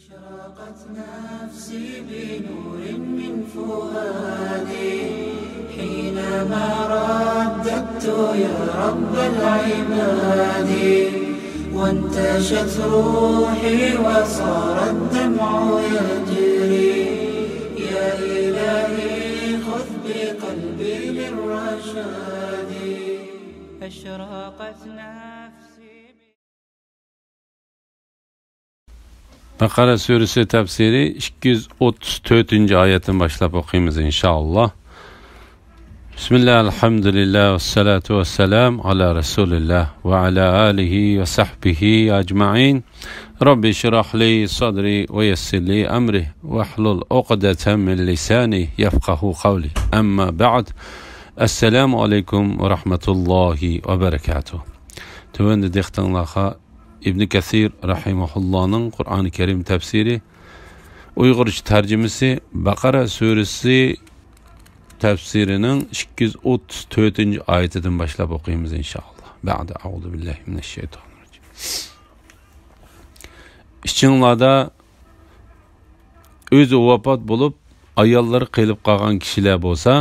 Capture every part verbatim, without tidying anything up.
أشرقت نفسي بنور من فؤادي حينما رددت يا رب العباد، وانتشت روحي وصار الدمع يجري. يا إلهي خذ بقلبي للرشاد. أشرقت نفسي. بەقەرە سۈرىسى تەپسىرى ئىككى يۈز ئوتتۇز تۆتىنچى ئايەتتىن باشلاپ ئوقۇيمىز، ئىنشائاللا. بىسمىللا، ئەلھەمدۇلىللا، ۋەسسالاتۇ ۋەسسالامۇ ئالا رەسۇلىللا ۋە ئالا ئالىھى ۋە سەھبىھى ئەجمەئىن. رەببى ئىشرەھ لى سەدرى ۋە يەسسىر لى ئەمرى ۋەھلۇل ئۇقدەتەم مىن لىسانى يەفقەھۇ قەۋلى. ئەمما بەئد. ئەسسالامۇ ئەلەيكۇم ۋە رەھمەتۇللاھى ۋە بەرەكاتۇھ. تۆۋەندە دىققىتىڭلارغا ئىبن كەسىر رەھىمەھۇللانىڭ قۇرئانى كەرىم تەپسىرى، ئۇيغۇرچە تەرجىمىسى، بەقەرە سۈرىسى تەپسىرىنىڭ ئىككى يۈز ئوتتۇز تۆتىنچى ئايىتىدىن باشلاپ ئوقۇيمىز، ئىنشائاللا. بەئدە، ئەئۇزۇ بىللاھى مىنەششەيتانىررەجىم. ئىچىڭلاردا ئۆزى ۋاپات بولۇپ، ئاياللىرى قېلىپ قالغان كىشىلەر بولسا،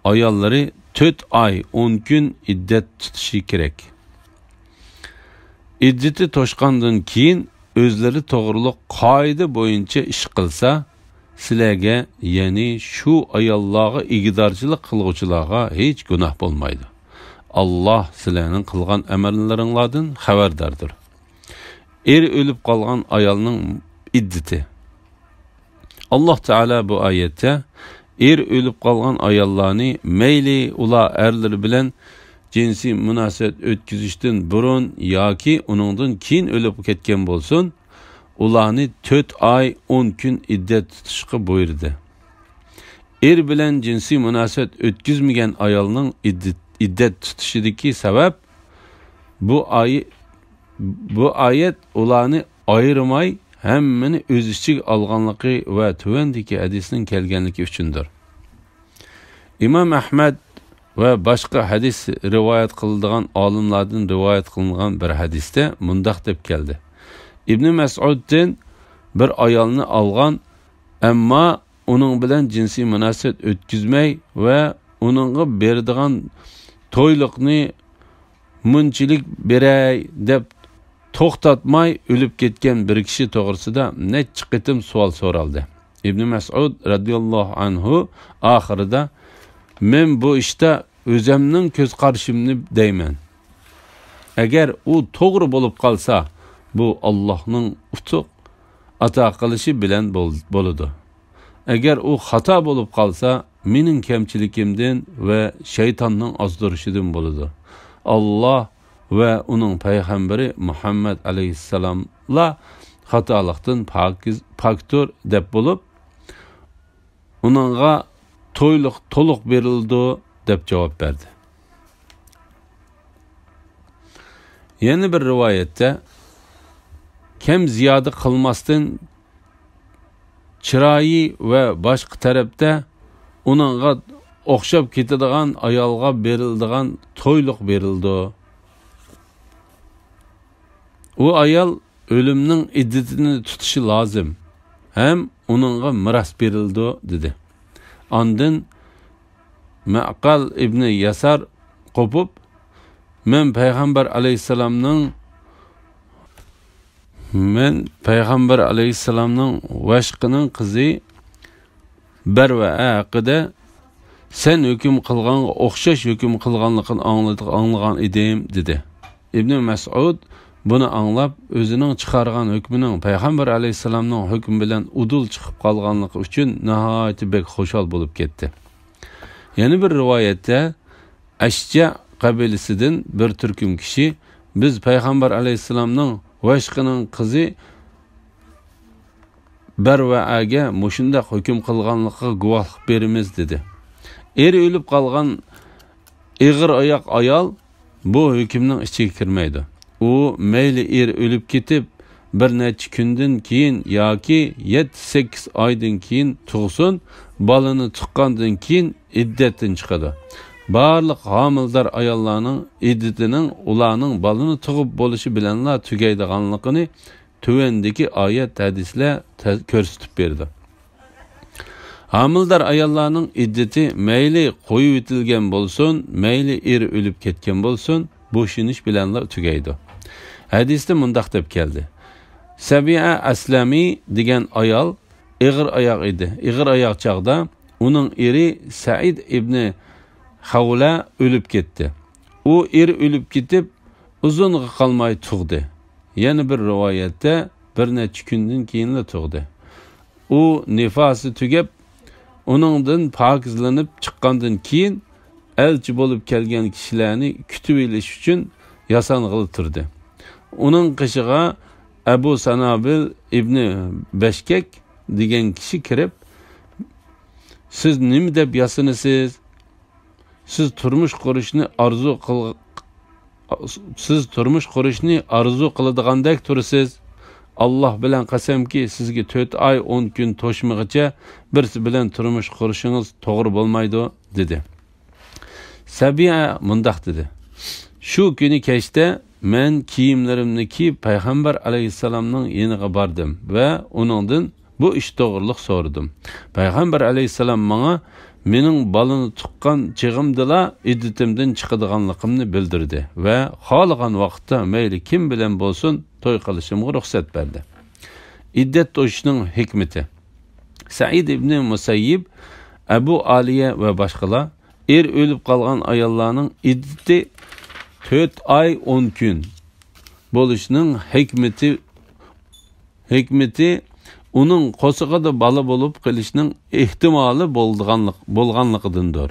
ئاياللىرى تۆت ئاي، ئون كۈن ئىددەت تۇتۇشى كېرەك. ئىددىتى توشقاندىن كېيىن، ئۆزلىرى توغرۇلۇق قائىدە بويىچە ئىش قىلسا، سىلەرگە، يەنى شۇ ئاياللارغا ئىگىدارچىلىق قىلغۇچىلارغا ھېچ گۇناھ بولمايدۇ. ئاللاھ سىلەرنىڭ قىلغان ئەمەللىرىڭلاردىن خەۋەرداردۇر. ئېرى ئۆلۈپ قالغان ئايالنىڭ ئىددىتى. ئاللاھ تائالا بۇ ئايەتتە ئېرى ئۆلۈپ قالغان ئاياللارنى، مەيلى ئۇلار ئەرلىرى بىلەن جىنسىي مۇناسىۋەت ئۆتكۈزۈشتىن بۇرۇن ياكى ئۇنىڭدىن كېيىن ئۆلۈپ كەتكەن بولسۇن، ئۇلارنى تۆت ئاي، ئون كۈن ئىددەت تۇتۇشقا بۇيرۇدى. ئېرى بىلەن جىنسىي مۇناسىۋەت ئۆتكۈزمىگەن ئايالنىڭ ئىددىت-، ئىددەت تۇتۇشىدىكى سەۋەب، بۇ ئاي-، بۇ ئايەت ئۇلارنى ئايرىماي، ھەممىنى ئۆز ئىچىگە ئالغانلىقى ۋە تۆۋەندىكى ھەدىسنىڭ كەلگەنلىكى ئۈچۈندۇر. ئىمام ئەھمەد ۋە باشقا ھەدىس رىۋايەت قىلىدىغان ئالىملاردىن رىۋايەت قىلىنغان بىر ھەدىستە مۇنداق دەپ كەلدى: ئىبنى مەسئۇدتىن بىر ئايالنى ئالغان، ئەمما ئۇنىڭ بىلەن جىنسىي مۇناسىۋەت ئۆتكۈزمەي ۋە ئۇنىڭغا بېرىدىغان تويلۇقنى مۇنچىلىك بېرەي دەپ توختاتماي ئۆلۈپ كەتكەن بىر كىشى توغرىسىدا نەچچە قېتىم سوئال سورالدى. ئىبنى مەسئۇد رەزىياللاھۇ ئەنھۇ ئاخىرىدا، مەن بۇ ئىشتا ئۆزەمنىڭ كۆز قارىشىمنى دەيمەن. ئەگەر ئۇ توغرا بولۇپ قالسا، بۇ ئاللاھنىڭ ئۇتۇق ئاتا قىلىشى بىلەن بول-، بولىدۇ. ئەگەر ئۇ خاتا بولۇپ قالسا، مېنىڭ كەمچىلىكىمدىن ۋە شەيتاننىڭ ئازدۇرۇشىدىن بولىدۇ. ئاللاھ ۋە ئۇنىڭ پەيغەمبىرى مۇھەممەد ئەلەيھىسسالاملا خاتالىقتىن پاكىز، پاكتۇر دەپ بولۇپ، ئۇنىڭغا تويلۇق تولۇق بېرىلىدۇ دەپ جاۋاب بەردى. يەنە بىر رىۋايەتتە، كەم زىيادە قىلماستىن، چىرايى ۋە باشقا تەرەپتە ئۇنىڭغا ئوخشاپ كېتىدىغان ئايالغا بېرىلىدىغان تويلۇق بېرىلىدۇ. ئۇ ئايال ئۆلۈمنىڭ ئىددىتىنى تۇتۇشى لازىم ھەم ئۇنىڭغا مىراس بېرىلىدۇ، دېدى. ئاندىن مەقەل ئىبنى يەسار قوپۇپ، مەن پەيغەمبەر ئەلەيھىسسالامنىڭ، مەن پەيغەمبەر ئەلەيھىسسالامنىڭ ۋەشقىنىڭ قىزى بەرۋەئە ھەققىدە سەن ھۆكۈم قىلغانغا ئوخشاش ھۆكۈم قىلغانلىقىنى ئاڭلىدىغ-، ئاڭلىغان ئىدىم، دېدى. ئىبنى مەسئۇد بۇنى ئاڭلاپ، ئۆزىنىڭ چىقارغان ھۆكمىنىڭ پەيغەمبەر ئەلەيھىسسالامنىڭ ھۆكمى بىلەن ئۇدۇل چىقىپ قالغانلىقى ئۈچۈن ناھايىتى بەك خۇشال بولۇپ كەتتى. يەنە بىر رىۋايەتتە، ئەشجە قەبىلىسىدىن بىر تۈركۈم كىشى، بىز پەيغەمبەر ئەلەيھىسسالامنىڭ ۋەشقىنىڭ قىزى بەرۋەئەگە مۇشۇنداق ھۆكۈم قىلغانلىقىغا گۇۋاھلىق بېرىمىز، دېدى. ئېرى ئۆلۈپ قالغان ئېغىر ئاياق ئايال بۇ ھۆكۈمنىڭ ئىچىگە كىرمەيدۇ. ئۇ مەيلى ئېرى ئۆلۈپ كېتىپ، بىر نەچچە كۈندىن كېيىن ياكى يەتتە سەككىز ئايدىن كېيىن تۇغسۇن، بالىنى تۇغقاندىن كېيىن ئىددەتتىن چىقىدۇ. بارلىق ھامىلىدار ئاياللارنىڭ ئىددىتىنىڭ ئۇلارنىڭ بالىنى تۇغۇپ بولۇشى بىلەنلا تۈگەيدىغانلىقىنى تۆۋەندىكى ئايەت ھەدىسلەر تە-، كۆرسىتىپ بېرىدۇ. ھامىلىدار ئاياللارنىڭ ئىددىتى مەيلى قويۇۋېتىلگەن بولسۇن، مەيلى ئېرى ئۆلۈپ كەتكەن بولسۇن، بوشىنىش بىلەنلا تۈگەيدۇ. ھەدىستە مۇنداق دەپ كەلدى: سەبىئە ئەسلەمى دېگەن ئايال ئېغىر ئاياغ ئىدى. ئېغىر ئاياغ چاغدا ئۇنىڭ ئېرى سەئىد ئىبنى خەۋلە ئۆلۈپ كەتتى. ئۇ ئېرى ئۆلۈپ كېتىپ، ئۇزۇنغا قالماي تۇغدى. يەنە بىر رىۋايەتتە بىر نەچچە كۈندىن كېيىنلا تۇغدى. ئۇ نىفاسى تۈگەپ، ئۇنىڭدىن پاكىزلىنىپ چىققاندىن كېيىن، ئەلچى بولۇپ كەلگەن كىشىلەرنى كۈتۈۋېلىش ئۈچۈن ياسانغىلى تۇردى. ئۇنىڭ قېشىغا ئەبۇ سانابىل ئىبنى بەشكەك دېگەن كىشى كىرىپ، سىز نېمە دەپ ياسىنىسىز؟ سىز تۇرمۇش قۇرۇشنى ئارزۇ قىل-، سىز تۇرمۇش قۇرۇشنى ئارزۇ قىلىدىغاندەك تۇرىسىز. ئاللاھ بىلەن قەسەمكى، سىزگە تۆت ئاي ئون كۈن توشمىغىچە بىرسى بىلەن تۇرمۇش قۇرۇشىڭىز توغرا بولمايدۇ، دېدى. سەبىئە مۇنداق دېدى: شۇ كۈنى كەچتە مەن كىيىملىرىمنى كىيىپ، پەيغەمبەر ئەلەيھىسسالامنىڭ يېنىغا باردىم ۋە ئۇنىڭدىن بۇ ئىش توغرىلىق سورىدىم. پەيغەمبەر ئەلەيھىسسالام ماڭا مېنىڭ بالىنى تۇغقان چېغىمدىلا ئىددىتىمدىن چىقىدىغانلىقىمنى بىلدۈردى ۋە خالىغان ۋاقىتتا مەيلى كىم بىلەن بولسۇن توي قىلىشىمغا رۇخسەت بەردى. ئىددەت توشۇشنىڭ ھېكمىتى. سەئىد ئىبنى مۇسەييىب، ئەبۇ ئالىيە ۋە باشقىلار ئېرى ئۆلۈپ قالغان ئاياللارنىڭ ئىددىتى تۆت ئاي ئون كۈن بولۇشنىڭ ھېكمىتى، ھېكمىتى ئۇنىڭ قورسىقىدا بالا بولۇپ قېلىشنىڭ ئېھتىمالى بولىدىغانلىق-، بولغانلىقىدىندۇر.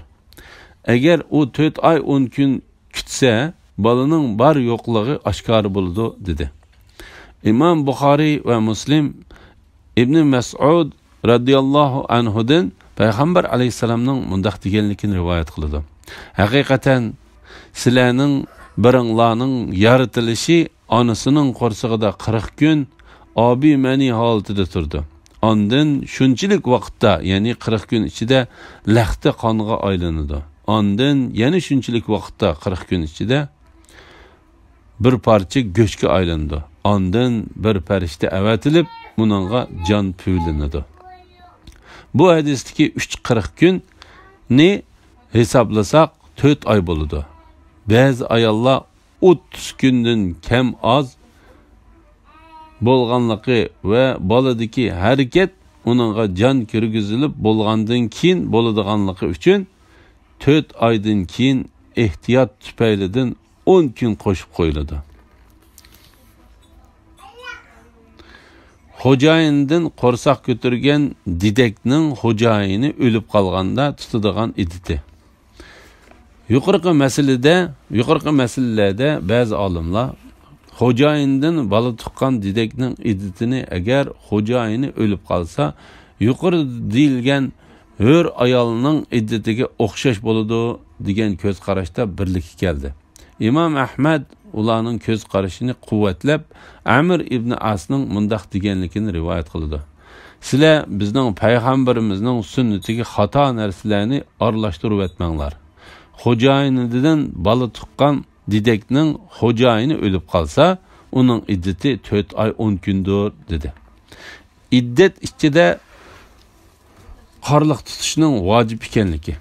ئەگەر ئۇ تۆت ئاي ئون كۈن كۈتسە، بالىنىڭ بار يوقلۇقى ئاشكارا بولىدۇ، دېدى. ئىمام بۇخارىي ۋە مۇسلىم ئىبنى مەسئۇد رەزىياللاھۇ ئەنھۇدىن پەيغەمبەر ئەلەيھىسسالامنىڭ مۇنداق دېگەنلىكىنى رىۋايەت قىلىدۇ: ھەقىقەتەن، سىلەرنىڭ بىرىڭلارنىڭ يارىتىلىشى ئانىسىنىڭ قورسىقىدا قىرىق كۈن ئابىمەنى ھالىتىدە تۇرىدۇ. ئاندىن شۇنچىلىك ۋاقىتتا، يەنى قىرىق كۈن ئىچىدە لەختە قانغا ئايلىنىدۇ. ئاندىن يەنە شۇنچىلىك ۋاقىتتا، قىرىق كۈن ئىچىدە بىر پارچە گۆشكە ئايلىنىدۇ. ئاندىن بىر پەرىشتە ئەۋەتىلىپ، ئۇنىڭغا جان پۈۋلىنىدۇ. بۇ ھەدىستىكى ئۈچ قىرىق كۈننى ھېسابلىساق، تۆت ئاي بولىدۇ. بەزى ئاياللار ئوتتۇز كۈندىن كەم ئاز بولغانلىقى ۋە بالىدىكى ھەرىكەت ئۇنىڭغا جان كىرگۈزۈلۈپ بولغاندىن كېيىن بولىدىغانلىقى ئۈچۈن، تۆت ئايدىن كېيىن ئېھتىيات تۈپەيلىدىن ئون كۈن قوشۇپ قويۇلىدۇ. خوجايىندىن قورساق كۆتۈرگەن دېدەكنىڭ خوجايىنى ئۆلۈپ قالغاندا تۇتىدىغان ئىددىتى. يۇقىرىقى مەسىلىدە، يۇقىرىقى مەسىلىلەردە بەزى ئالىملار خوجايىندىن بالا تۇغقان دېدەكنىڭ ئىددىتىنى، ئەگەر خوجايىنى ئۆلۈپ قالسا، يۇقىرىدا دېيىلگەن ھۆر ئايالنىڭ ئىددىتىگە ئوخشاش بولىدۇ، دېگەن كۆز قاراشتا بىرلىككە كەلدى. ئىمام ئەھمەد ئۇلارنىڭ كۆز قارىشىنى قۇۋۋەتلەپ، ئەمىر ئىبنى ئاسنىڭ مۇنداق دېگەنلىكىنى رىۋايەت قىلىدۇ: سىلەر بىزنىڭ پەيغەمبىرىمىزنىڭ سۈننىتىگە خاتا نەرسىلەرنى ئارىلاشتۇرۇۋەتمەڭلار. خوجايىنىدىن بالا تۇغقان دېدەكنىڭ خوجايىنى ئۆلۈپ قالسا، ئۇنىڭ ئىددىتى تۆت ئاي ئون كۈندۇر، دېدى. ئىددەت ئىچىدە قارلىق تۇتۇشنىڭ ۋاجىپ ئىكەنلىكى.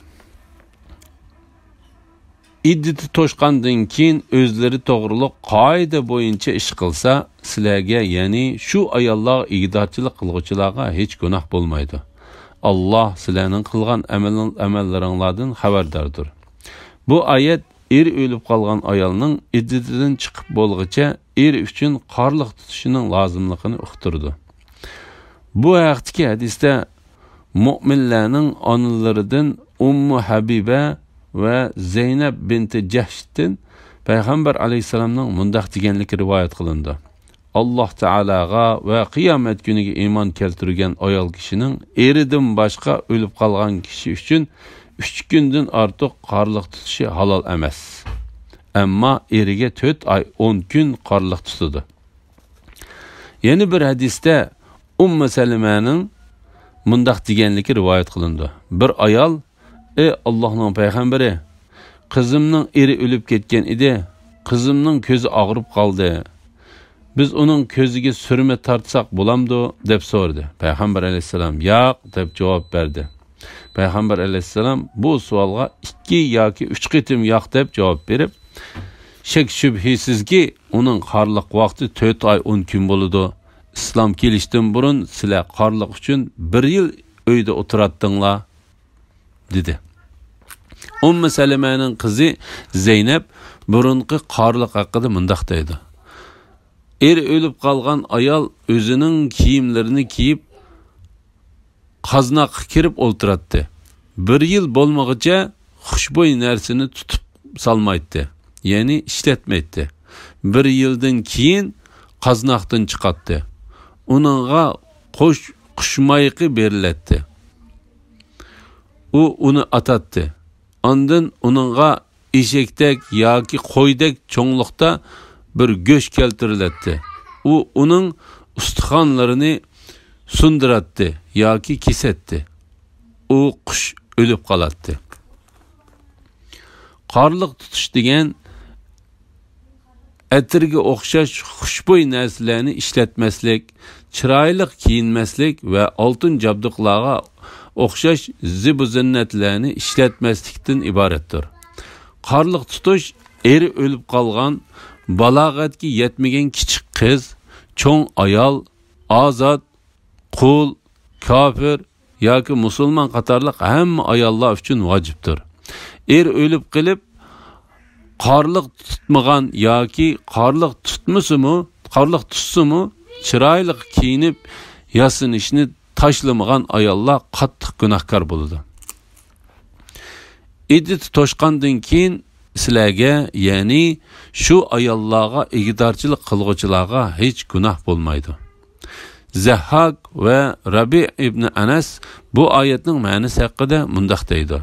ئىددىتى توشقاندىن كېيىن ئۆزلىرى توغرۇلۇق قائىدە بويىچە ئىش قىلسا، سىلەرگە، يەنى شۇ ئاياللارغا ئىگىدارچىلىق قىلغۇچىلارغا ھېچ گۇناھ بولمايدۇ. ئاللاھ سىلەرنىڭ قىلغان ئەمەل-، ئەمەللىرىڭلاردىن خەۋەرداردۇر. بۇ ئايەت ئېرى ئۆلۈپ قالغان ئايالنىڭ ئىددىتىدىن چىقىپ بولغىچە ئېرى ئۈچۈن قارلىق تۇتۇشىنىڭ لازىملىقىنى ئۇقتۇرىدۇ. بۇ ھەقتىكى ھەدىستە مۆمىنلەرنىڭ ئانىلىرىدىن ئۇممۇ ھەبىبە ۋە زەينەپ بىنتى جەھشتىن پەيغەمبەر ئەلەيھىسسالامنىڭ مۇنداق دېگەنلىكى رىۋايەت قىلىنىدۇ: ئاللاھ تائالاغا ۋە قىيامەت كۈنىگە ئىمان كەلتۈرگەن ئايال كىشىنىڭ ئېرىدىن باشقا ئۆلۈپ قالغان كىشى ئۈچۈن ئۈچ كۈندىن ئارتۇق قارلىق تۇتۇشى ھالال ئەمەس. ئەمما ئېرىگە تۆت ئاي ئون كۈن قارلىق تۇتىدۇ. يەنە بىر ھەدىستە ئۇممۇ سەلىمەنىڭ مۇنداق دېگەنلىكى رىۋايەت قىلىنىدۇ: بىر ئايال، ئى ئاللاھنىڭ پەيغەمبىرى، قىزىمنىڭ ئېرى ئۆلۈپ كەتكەن ئىدى، قىزىمنىڭ كۆزى ئاغرىپ قالدى. «بىز ئۇنىڭ كۆزىگە سۈرمە تارتساق بولامدۇ؟» دەپ سورىدى. پەيغەمبەر ئەلەيھىسسالام: «ياق» دەپ جاۋاب بەردى. پەيغەمبەر ئەلەيھىسسالام بۇ سوئالغا ئىككى ياكى ئۈچ قېتىم «ياق» دەپ جاۋاب بېرىپ، «شەك-شۈبھىسىزكى، ئۇنىڭ قارلىق ۋاقتى تۆت ئاي ئون كۈن بولىدۇ. ئىسلام كېلىشتىن بۇرۇن سىلەر قارلىق ئۈچۈن بىر يىل ئۆيدە ئولتۇراتتىڭلار» دېدى. ئۇممۇ سەلەمەنىڭ قىزى زەينەپ بۇرۇنقى قارلىق ھەققىدە مۇنداق دەيدۇ: «ئېرى ئۆلۈپ قالغان ئايال ئۆزىنىڭ كىيىملىرىنى كىيىپ، قازناققا كىرىپ ئولتۇراتتى. بىر يىل بولمىغۇچە خۇشبۇي نەرسىنى تۇتۇپ سالمايتتى، يەنى ئىشلەتمەيتتى. بىر يىلدىن كېيىن قازناقتىن چىقاتتى. ئۇنىڭغا قوش-، قۇش مايىقى بېرىلەتتى. ئۇ ئۇنى ئاتاتتى. ئاندىن ئۇنىڭغا ئېشەكتەك ياكى قويدەك چوڭلۇقتا بىر گۆش كەلتۈرۈلەتتى. ئۇ ئۇنىڭ ئۇستىخانلىرىنى سۇندۇراتتى ياكى كېسەتتى. ئۇ قۇش ئۆلۈپ قالاتتى.» قارلىق تۇتۇش دېگەن ئەتىرگە ئوخشاش خۇشبۇي نەرسىلەرنى ئىشلەتمەسلىك، چىرايلىق كىيىنمەسلىك ۋە ئالتۇن جابدۇقلارغا ئوخشاش زىبۇ-زىننەتلەرنى ئىشلەتمەسلىكتىن ئىبارەتتۇر. قارلىق تۇتۇش ئېرى ئۆلۈپ قالغان، بالاغەتكە يەتمىگەن كىچىك قىز، چوڭ ئايال، ئازاد، قۇل، كاپىر ياكى مۇسۇلمان قاتارلىق ھەممە ئاياللار ئۈچۈن ۋاجىپتۇر. ئېرى ئۆلۈپ قېلىپ، قارلىق تۇتمىغان ياكى قارلىق تۇتمىسىمۇ، قارلىق تۇتسىمۇ، چىرايلىق كىيىنىپ ياسىنىشنى تاشلىمىغان ئاياللار قاتتىق گۇناھكار بولىدۇ. ئىددىتى توشقاندىن كېيىن سىلەرگە، يەنى شۇ ئاياللارغا ئىگىدارچىلىق قىلغۇچىلارغا ھېچ گۇناھ بولمايدۇ. زەھھاك ۋە رەبىئ ئىبنى ئەنەس بۇ ئايەتنىڭ مەنىسى ھەققىدە مۇنداق دەيدۇ: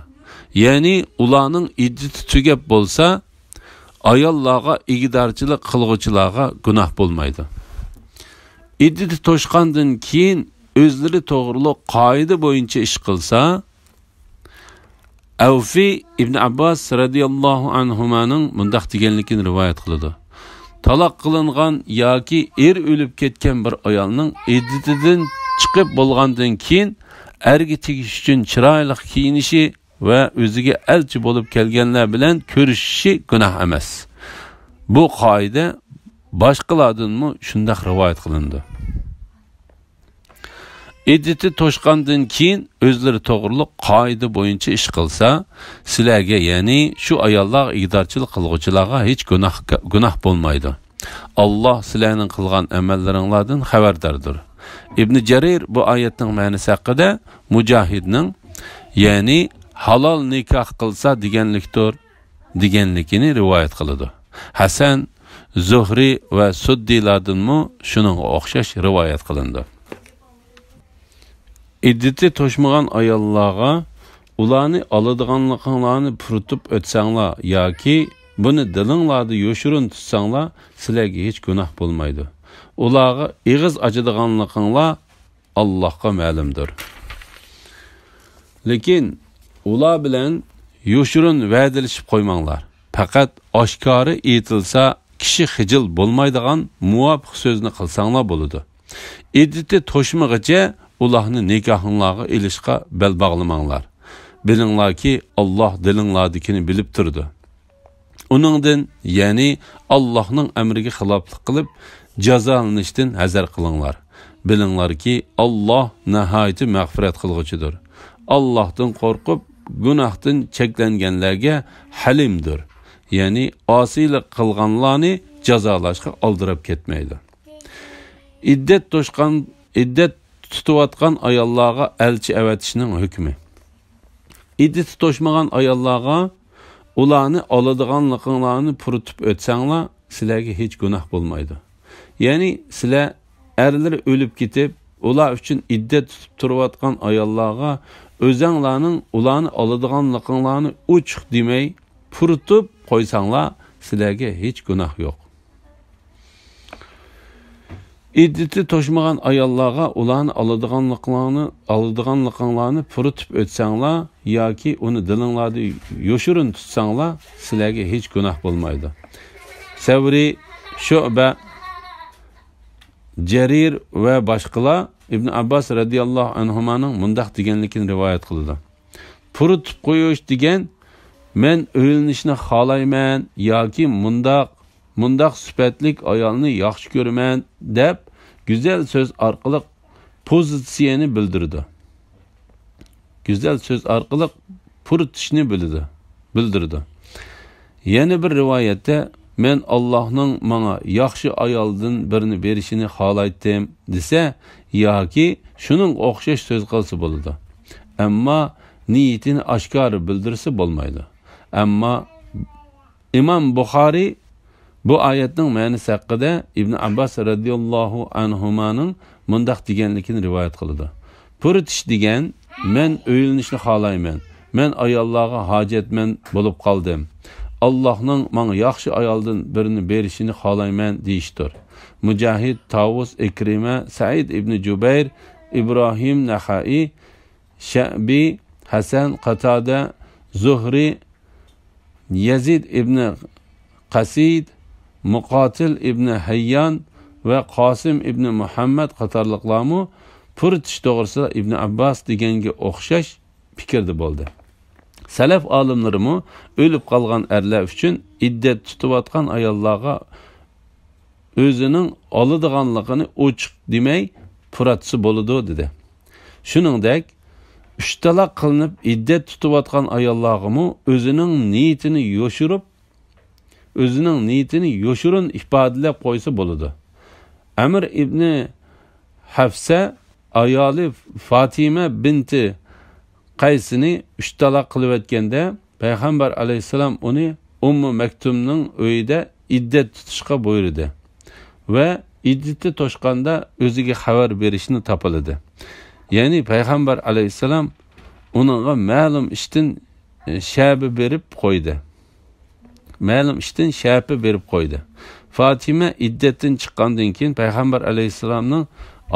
يەنى ئۇلارنىڭ ئىددىتى تۈگەپ بولسا، ئاياللارغا ئىگىدارچىلىق قىلغۇچىلارغا گۇناھ بولمايدۇ. ئىددىتى توشقاندىن كېيىن ئۆزلىرى توغرۇلۇق قائىدە بويىچە ئىش قىلسا، ئەۋفى ئىبن ئابباس رەزىياللاھۇ ئەنھۇمانىڭ مۇنداق دېگەنلىكىنى رىۋايەت قىلىدۇ: تالاق قىلىنغان ياكى ئېرى ئۆلۈپ كەتكەن بىر ئايالنىڭ ئىددىتىدىن چىقىپ بولغاندىن كېيىن ئەرگە تېگىش ئۈچۈن چىرايلىق كىيىنىشى ۋە ئۆزىگە ئەلچى بولۇپ كەلگەنلەر بىلەن كۆرۈشۈشى گۇناھ ئەمەس. بۇ قائىدە باشقىلاردىنمۇ شۇنداق رىۋايەت قىلىنىدۇ. ئىددىتى توشقاندىن كېيىن ئۆزلىرى توغرۇلۇق قائىدە بويىچە ئىش قىلسا، سىلەرگە، يەنى شۇ ئاياللارغا ئىگىدارچىلىق قىلغۇچىلارغا ھېچ گۇناھ، گۇناھ بولمايدۇ. ئاللاھ سىلەرنىڭ قىلغان ئەمەللىرىڭلاردىن خەۋەرداردۇر. ئىبنى جەرىر بۇ ئايەتنىڭ مەنىسى ھەققىدە مۇجاھىدنىڭ، يەنى ھالال نىكاھ قىلسا دېگەنلىكتۇر، دېگەنلىكىنى رىۋايەت قىلىدۇ. ھەسەن، زۇھرى ۋە سۇددىلاردىنمۇ شۇنىڭغا ئوخشاش رىۋايەت قىلىنىدۇ. ئىددىتى توشمىغان ئاياللارغا، ئۇلارنى ئالىدىغانلىقىڭلارنى پۇرىتىپ ئۆتسەڭلار ياكى بۇنى دىلىڭلاردا يوشۇرۇن تۇتساڭلار، سىلەرگە ھېچ گۇناھ بولمايدۇ. ئۇلارغا ئېغىز ئاچىدىغانلىقىڭلار ئاللاھقا مەلۇمدۇر. لېكىن ئۇلار بىلەن يوشۇرۇن ۋەدىلىشىپ قويماڭلار. پەقەت ئاشكارا ئېيتىلسا، كىشى خىجىل بولمايدىغان مۇۋاپىق سۆزنى قىلساڭلار بولىدۇ. ئىددىتى توشمىغىچە ئۇلارنى نىكاھىڭلارغا ئېلىشقا بەل باغلىماڭلار. بىلىڭلاركى، ئاللاھ دىلىڭلاردىكىنى بىلىپ تۇرىدۇ. ئۇنىڭدىن، يەنى ئاللاھنىڭ ئەمرىگە خىلاپلىق قىلىپ، جازالىنىشتىن ھەزەر قىلىڭلار. بىلىڭلاركى، ئاللاھ ناھايىتى مەغپىرەت قىلغۇچىدۇر. ئاللاھتىن قورقۇپ، گۇناھتىن چەكلەنگەنلەرگە ھەلىمدۇر. يەنى ئاسىيلىق قىلغانلارنى جازالاشقا ئالدىراپ كەتمەيدۇ. ئىددەت توشقان، ئىددەت تۇتۇۋاتقان ئاياللارغا ئەلچى ئەۋەتىشنىڭ ھۆكمى. ئىددىتى توشمىغان ئاياللارغا، ئۇلارنى ئالىدىغانلىقىڭلارنى پۇرىتىپ ئۆتسەڭلار، سىلەرگە ھېچ گۇناھ بولمايدۇ. يەنى سىلەر ئەرلىرى ئۆلۈپ كېتىپ، ئۇلار ئۈچۈن ئىددەت تۇتۇپ تۇرۇۋاتقان ئاياللارغا ئۆزەڭلارنىڭ ئۇلارنى ئالىدىغانلىقىڭلارنى ئوچۇق دېمەي، پۇرىتىپ قويساڭلار، سىلەرگە ھېچ گۇناھ يوق. ئىددىتى توشمىغان ئاياللارغا ئۇلارنى ئالىدىغانلىقلارنى، ئالىدىغانلىقىڭلارنى پۇرىتىپ ئۆتسەڭلار ياكى ئۇنى دىلىڭلاردا يوشۇرۇن تۇتساڭلار، سىلەرگە ھېچ گۇناھ بولمايدۇ. سەۋرى، شۇئبە، جەرىر ۋە باشقىلار ئىبن ئابباس رەزىياللاھۇ ئەنھۇمانىڭ مۇنداق دېگەنلىكىنى رىۋايەت قىلىدۇ. پۇرىتىپ قويۇش دېگەن، «مەن ئۆيلىنىشنى خالايمەن» ياكى «مۇنداق، مۇنداق سۈپەتلىك ئايالنى ياخشى كۆرىمەن» دەپ، گۈزەل سۆز ئارقىلىق پوزىتسىيەنى بىلدۈرىدۇ. گۈزەل سۆز ئارقىلىق پۇرىتىشنى بىلىدۇ، بىلدۈرىدۇ. يەنە بىر رىۋايەتتە، «مەن ئاللاھنىڭ ماڭا ياخشى ئايالدىن بىرنى بېرىشىنى خالايتتىم» دېسە ياكى شۇنىڭغا ئوخشاش سۆز قىلسا بولىدۇ. ئەمما نىيىتىنى ئاشكارا بىلدۈرسە بولمايدۇ. ئەمما ئىمام بۇخارىي بۇ ئايەتنىڭ مەنىسى ھەققىدە ئىبن ئابباس رەزىياللاھۇ ئەنھۇمانىڭ مۇنداق دېگەنلىكىنى رىۋايەت قىلىدۇ: «پۇرىتىش دېگەن، مەن ئۆيلىنىشنى خالايمەن، مەن ئاياللارغا ھاجەتمەن بولۇپ قالدىم، ئاللاھنىڭ ماڭا ياخشى ئايالدىن بىرنى بېرىشىنى خالايمەن» دېيىشتۇر. مۇجاھىد، تاۋۇس، ئىكرىمە، سەئىد ئىبنى جۇبەير، ئىبراھىم نەخەئىي، شەئبى، ھەسەن، قاتادە، زۇھرى، يەزىد ئىبنى قەسىد، مۇقاتىل ئىبنى ھەييان ۋە قاسىم ئىبنى مۇھەممەد قاتارلىقلارمۇ پۇرىتىش توغرىسىدا ئىبنى ئابباس دېگەنگە ئوخشاش پىكىردە بولدى. سەلەف ئالىملىرىمۇ ئۆلۈپ قالغان ئەرلەر ئۈچۈن ئىددەت تۇتۇۋاتقان ئاياللارغا ئۆزىنىڭ ئالىدىغانلىقىنى ئوچۇق دېمەي پۇراتسا بولىدۇ، دېدى. شۇنىڭدەك، ئۈچ تالاق قىلىنىپ ئىددەت تۇتۇۋاتقان ئاياللارغىمۇ ئۆزىنىڭ نىيىتىنى يوشۇرۇپ، ئۆزىنىڭ نىيىتىنى يوشۇرۇن ئىپادىلەپ قويسا بولىدۇ. ئەمىر ئىبنى ھەفسە ئايالى فاتىمە بىنتى قەيسىنى ئۈچ تالاق قىلىۋەتكەندە، پەيغەمبەر ئەلەيھىسسالام ئۇنى ئۇممۇ مەكتۇمنىڭ ئۆيىدە ئىددەت تۇتۇشقا بۇيرۇدى ۋە ئىددىتى توشقاندا ئۆزىگە خەۋەر بېرىشنى تاپىلىدى. يەنى پەيغەمبەر ئەلەيھىسسالام ئۇنىڭغا مەلۇم ئىشتىن، ئى، شەپە بېرىپ قويدى. مەلۇم ئىشتىن شەپە بېرىپ قويدى. فاتىمە ئىددەتتىن چىققاندىن كېيىن پەيغەمبەر ئەلەيھىسسالامنىڭ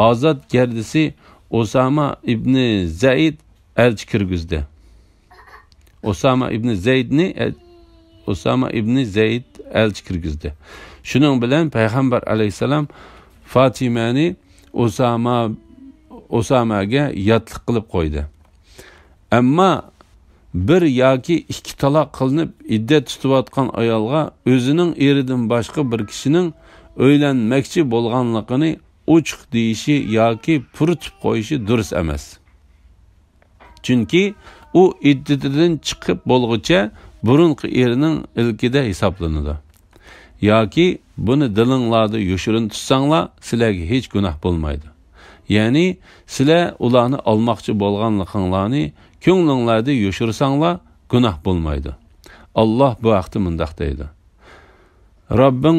ئازاد گەردىسى ئۇسامە ئىبنى زەيد ئەلچى كىرگۈزدى. ئۇسامە ئىبنى زەيدنى ئەل-، ئۇسامە ئىبنى زەيد ئەلچى كىرگۈزدى. شۇنىڭ بىلەن پەيغەمبەر ئەلەيھىسسالام فاتىمەنى ئۇسامە، ئۇسامەگە ياتلىق قىلىپ قويدى. ئەمما بىر ياكى ئىككى تالاق قىلىنىپ ئىددەت تۇتۇۋاتقان ئايالغا ئۆزىنىڭ ئېرىدىن باشقا بىر كىشىنىڭ ئۆيلەنمەكچى بولغانلىقىنى ئوچۇق دېيىشى ياكى پۇرىتىپ قويۇشى دۇرۇس ئەمەس. چۈنكى ئۇ ئىددىتىدىن چىقىپ بولغۇچە بۇرۇنقى ئېرىنىڭ ئىلكىدە ھېسابلىنىدۇ. ياكى بۇنى دىلىڭلاردا يوشۇرۇن تۇتساڭلار، سىلەرگە ھېچ گۇناھ بولمايدۇ. يەنى سىلەر ئۇلارنى ئالماقچى بولغانلىقىڭلارنى كۆڭلۈڭلاردا يوشۇرساڭلار، گۇناھ بولمايدۇ. ئاللاھ بۇ ھەقتە مۇنداق دەيدۇ: رەببىڭ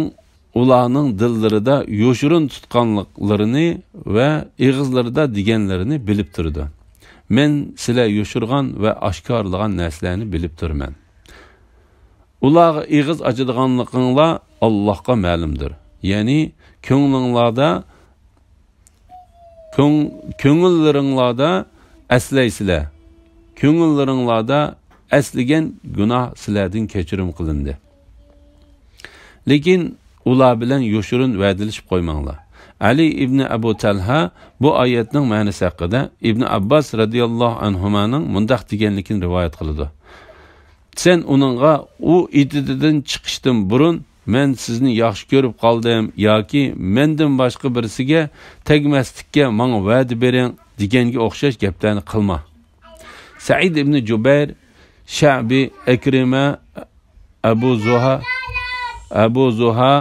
ئۇلارنىڭ دىللىرىدا يوشۇرۇن تۇتقانلىقلىرىنى ۋە ئېغىزلىرىدا دېگەنلىرىنى بىلىپ تۇرىدۇ. مەن سىلەر يوشۇرغان ۋە ئاشكارىلىغان نەرسىلەرنى بىلىپ تۇرىمەن. ئۇلارغا ئېغىز ئاچىدىغانلىقىڭلار ئاللاھقا مەلۇمدۇر. يەنى كۆڭلۈڭلاردا، كۆڭ-، كۆڭۈللىرىڭلاردا ئەسلەيسىلەر. كۆڭۈللىرىڭلاردا ئەسلىگەن گۇناھ سىلەردىن كەچۈرۈم قىلىندى. لېكىن ئۇلار بىلەن يوشۇرۇن ۋەدىلىشىپ قويماڭلار. ئەلى ئىبنى ئەبۇ تەلھە بۇ ئايەتنىڭ مەنىسى ھەققىدە ئىبنى ئابباس رەزىياللاھۇ ئەنھۇمانىڭ مۇنداق دېگەنلىكىنى رىۋايەت قىلىدۇ: سەن ئۇنىڭغا ئۇ ئىددىتىدىن چىقىشتىن بۇرۇن، «مەن سىزنى ياخشى كۆرۈپ قالدىم» ياكى «مەندىن باشقا بىرسىگە تەگمەسلىككە ماڭا ۋەدە بېرىڭ» دېگەنگە ئوخشاش گەپلەرنى قىلما. سەئىد ئىبنى جۇبەير، شەئبى، ئەكرىمە، ئەبۇ زۇھا، ئەبۇ زۇھا،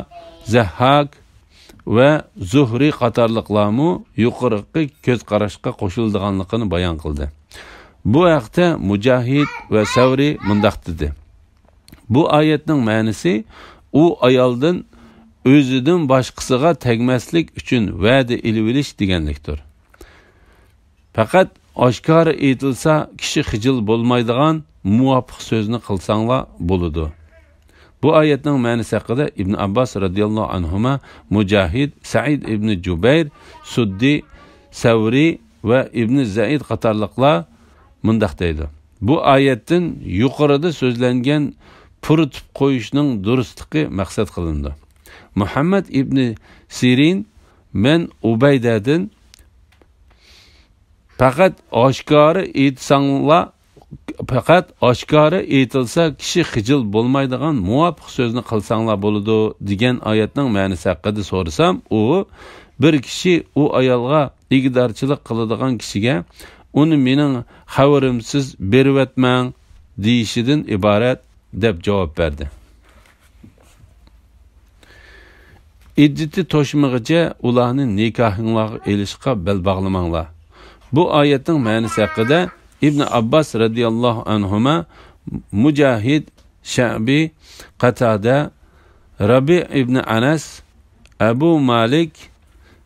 زەھھاك ۋە زۇھرى قاتارلىقلارمۇ يۇقىرىقى كۆز قاراشقا قوشۇلىدىغانلىقىنى بايان قىلدى. بۇ ھەقتە مۇجاھىد ۋە سەۋرى مۇنداق دېدى: بۇ ئايەتنىڭ مەنىسى ئۇ ئايالدىن ئۆزىدىن باشقىسىغا تەگمەسلىك ئۈچۈن ۋەدە ئېلىۋېلىش دېگەنلىكتۇر. پەقەت ئاشكارا ئېيتىلسا، كىشى خىجىل بولمايدىغان مۇۋاپىق سۆزنى قىلساڭلار بولىدۇ. بۇ ئايەتنىڭ مەنىسى ھەققىدە ئىبن ئابباس رەزىياللاھۇ ئەنھۇما، مۇجاھىد، سەئىد ئىبنى جۇبەير، سۇددى، سەۋرى ۋە ئىبنى زەئىد قاتارلىقلار مۇنداق دەيدۇ: بۇ ئايەتتىن يۇقىرىدا سۆزلەنگەن پۇرىتىپ قويۇشنىڭ دۇرۇسلۇقى مەقسەت قىلىنىدۇ. مۇھەممەد ئىبنى سىرىن مەن ئۇبەيدەدىن، «پەقەت ئاشكارا ئېيتساڭلار، پەقەت ئاشكارا ئېيتىلسا، كىشى خىجىل بولمايدىغان مۇۋاپىق سۆزنى قىلساڭلار بولىدۇ» دېگەن ئايەتنىڭ مەنىسى ھەققىدە سورىسام، ئۇ، «بىر كىشى ئۇ ئايالغا ئىگىدارچىلىق قىلىدىغان كىشىگە، ئۇنى مېنىڭ خەۋىرىمسىز بېرىۋەتمەڭ» دېيىشىدىن ئىبارەت» دەپ جاۋاب بەردى. ئىددىتى توشمىغىچە ئۇلارنى نىكاھىڭلارغا ئېلىشقا بەل باغلىماڭلار. بۇ ئايەتنىڭ مەنىسى ھەققىدە ئىبن ئابباس رەزىياللاھۇ ئەنھۇما، مۇجاھىد، شەبى، قەتادە، رەبىئ ئىبن ئەنەس، ئەبۇ مالىك،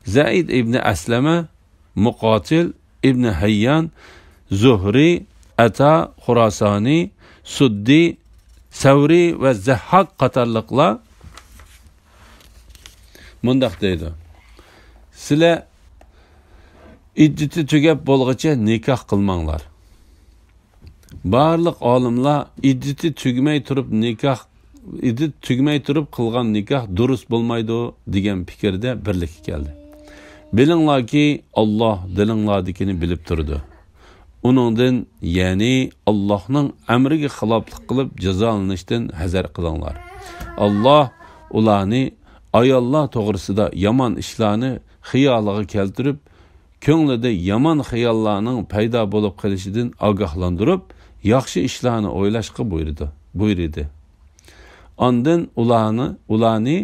زەيد ئىبن ئەسلەمە، مۇقاتىل، ئىبن ھەييان، زۇھرى، ئەتا خۇراسانى، سۇددى، سەۋرى ۋە زەھھاك قاتارلىقلار مۇنداق دەيدۇ: «سىلەر ئىددىتى تۈگەپ بولغۇچە نىكاھ قىلماڭلار.» بارلىق ئالىملار ئىددىتى تۈگىمەي تۇرۇپ نىكاھ، ئىددىتى تۈگىمەي تۇرۇپ قىلغان نىكاھ دۇرۇس بولمايدۇ دېگەن پىكىردە بىرلىككە كەلدى. بىلىڭلاركى، ئاللاھ دىلىڭلاردىكىنى بىلىپ تۇرىدۇ. ئۇنىڭدىن، يەنى ئاللاھنىڭ ئەمرىگە خىلاپلىق قىلىپ جازالىنىشتىن ھەزەر قىلىڭلار. ئاللاھ ئۇلارنى ئاياللار توغرىسىدا يامان ئىشلارنى خىيالىغا كەلتۈرۈپ، كۆڭلىدە يامان خىياللارنىڭ پەيدا بولۇپ قېلىشىدىن ئاگاھلاندۇرۇپ، ياخشى ئىشلارنى ئويلاشقا بۇيرۇدى، بۇيرۇدى. ئاندىن ئۇلارنى، ئۇلارنى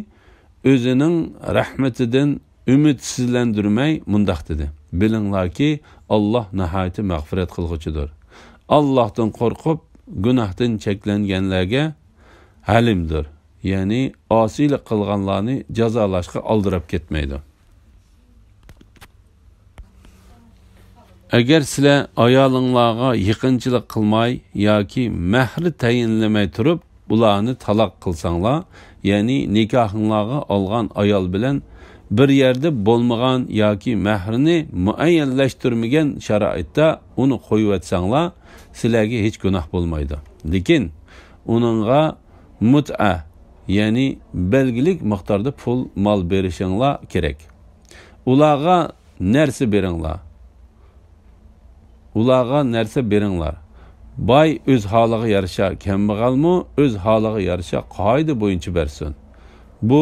ئۆزىنىڭ رەھمىتىدىن ئۈمىدسىزلەندۈرمەي مۇنداق دېدى: «بىلىڭلاركى، ئاللاھ ناھايىتى مەغپىرەت قىلغۇچىدۇر. ئاللاھتىن قورقۇپ، گۇناھتىن چەكلەنگەنلەرگە ھەلىمدۇر.» يەنى ئاسىيلىق قىلغانلارنى جازالاشقا ئالدىراپ كەتمەيدۇ. ئەگەر سىلەر ئايالىڭلارغا يېقىنچىلىق قىلماي ياكى مەھرى تەيىنلىمەي تۇرۇپ، ئۇلارنى تالاق قىلساڭلار، يەنى نىكاھىڭلارغا ئالغان ئايال بىلەن بىر يەردە بولمىغان ياكى مەھرىنى مۇئەييەنلەشتۈرمىگەن شارائىتتا ئۇنى قويۇۋەتسەڭلار، سىلەرگە ھېچ گۇناھ بولمايدۇ. لېكىن ئۇنىڭغا مۇتئە، يەنى بەلگىلىك مىقداردا پۇل، مال بېرىشىڭلار كېرەك. ئۇلارغا نەرسە بېرىڭلار. ئۇلارغا نەرسە بېرىڭلار. باي ئۆز ھالىغا يارىشا، كەمبەغەلمۇ ئۆز ھالىغا يارىشا قائىدە بويىچە بەرسۇن. بۇ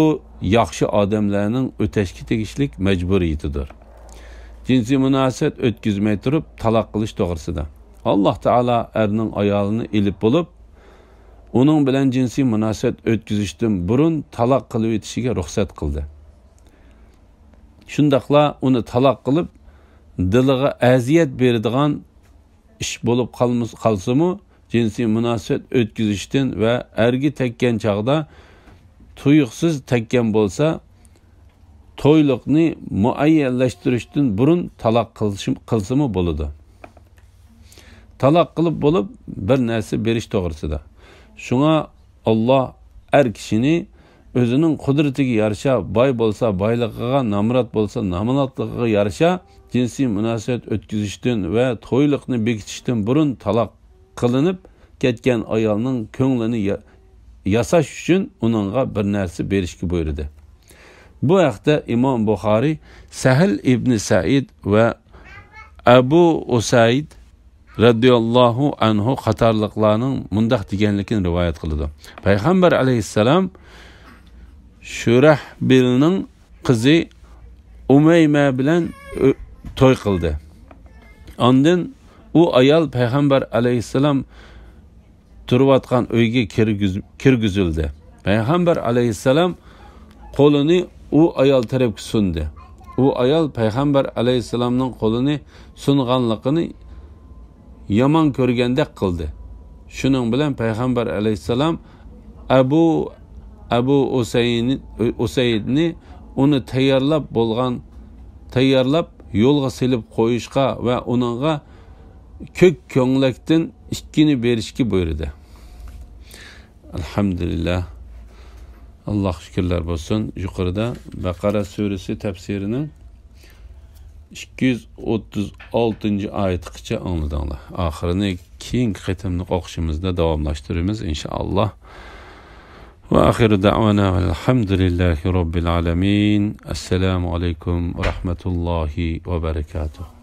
ياخشى ئادەملەرنىڭ ئۆتەشكە تېگىشلىك مەجبۇرىيىتىدۇر. جىنسىي مۇناسىۋەت ئۆتكۈزمەي تۇرۇپ تالاق قىلىش توغرىسىدا. ئاللاھ تائالا ئەرنىڭ ئايالىنى ئېلىپ بولۇپ، ئۇنىڭ بىلەن جىنسىي مۇناسىۋەت ئۆتكۈزۈشتىن بۇرۇن تالاق قىلىۋېتىشىگە رۇخسەت قىلدى. شۇنداقلا ئۇنى تالاق قىلىپ، دىلىغا ئەزىيەت بېرىدىغان ئىش بولۇپ قالمىس-، قالسىمۇ، جىنسىي مۇناسىۋەت ئۆتكۈزۈشتىن ۋە ئەرگە تەگكەن چاغدا تۇيۇقسىز تەگكەن بولسا، تويلۇقنى مۇئەييەنلەشتۈرۈشتىن بۇرۇن تالاق قىلسىمۇ بولىدۇ. تالاق قىلىپ بولۇپ، بىر نەرسە بېرىش توغرىسىدا. شۇڭا ئاللاھ ئەر كىشىنى ئۆزىنىڭ قۇدرىتىگە يارىشا، باي بولسا بايلىقىغا، نامرات بولسا نامراتلىقىغا يارىشا، جىنسىي مۇناسىۋەت ئۆتكۈزۈشتىن ۋە تويلۇقنى بېكىتىشتىن بۇرۇن تالاق قىلىنىپ كەتكەن ئايالنىڭ كۆڭلىنى يا-، ياساش ئۈچۈن ئۇنىڭغا بىر نەرسە بېرىشكە بۇيرۇدى. بۇ ھەقتە ئىمام بۇخارىي سەھىل ئىبنى سەئىد ۋە ئەبۇ ئۇسەيد رەزىياللاھۇ ئەنھۇ قاتارلىقلارنىڭ مۇنداق دېگەنلىكىنى رىۋايەت قىلىدۇ: پەيغەمبەر ئەلەيھىسسالام شۇرەھبىلنىڭ قىزى ئۇمەيمە بىلەن ئۆ-، توي قىلدى. ئاندىن ئۇ ئايال پەيغەمبەر ئەلەيھىسسالام تۇرۇۋاتقان ئۆيگە كىرگۈز-، كىرگۈزۈلدى. پەيغەمبەر ئەلەيھىسسالام قولىنى ئۇ ئايال تەرەپكە سۇندى. ئۇ ئايال پەيغەمبەر ئەلەيھىسسالامنىڭ قولىنى سۇنغانلىقىنى يامان كۆرگەندەك قىلدى. شۇنىڭ بىلەن پەيغەمبەر ئەلەيھىسسالام ئەبۇ، ئەبۇ ئۇسەينى، ئۇسەيدنى ئۇنى تەييارلاپ بولغان، تەييارلاپ يولغا سېلىپ قويۇشقا ۋە ئۇنىڭغا كۆك كۆڭلەكتىن ئىككىنى بېرىشكە بۇيرۇدى. ئەلھەمدۇلىللاھ. ئاللاھقا شۈكۈرلەر بولسۇن. يۇقىرىدا بەقەرە سۈرىسى تەپسىرىنىڭ ئىككى يۈز ئوتتۇز ئالتىنچى ئايىتىغىچە ئاڭلىدىڭلار. ئاخىرىنى كېيىنكى قېتىملىق ئوقۇشىمىزدا داۋاملاشتۇرىمىز، ئىنشائاللاھ. وآخر دعوانا الحمد لله رب العالمين. السلام عليكم ورحمة الله وبركاته.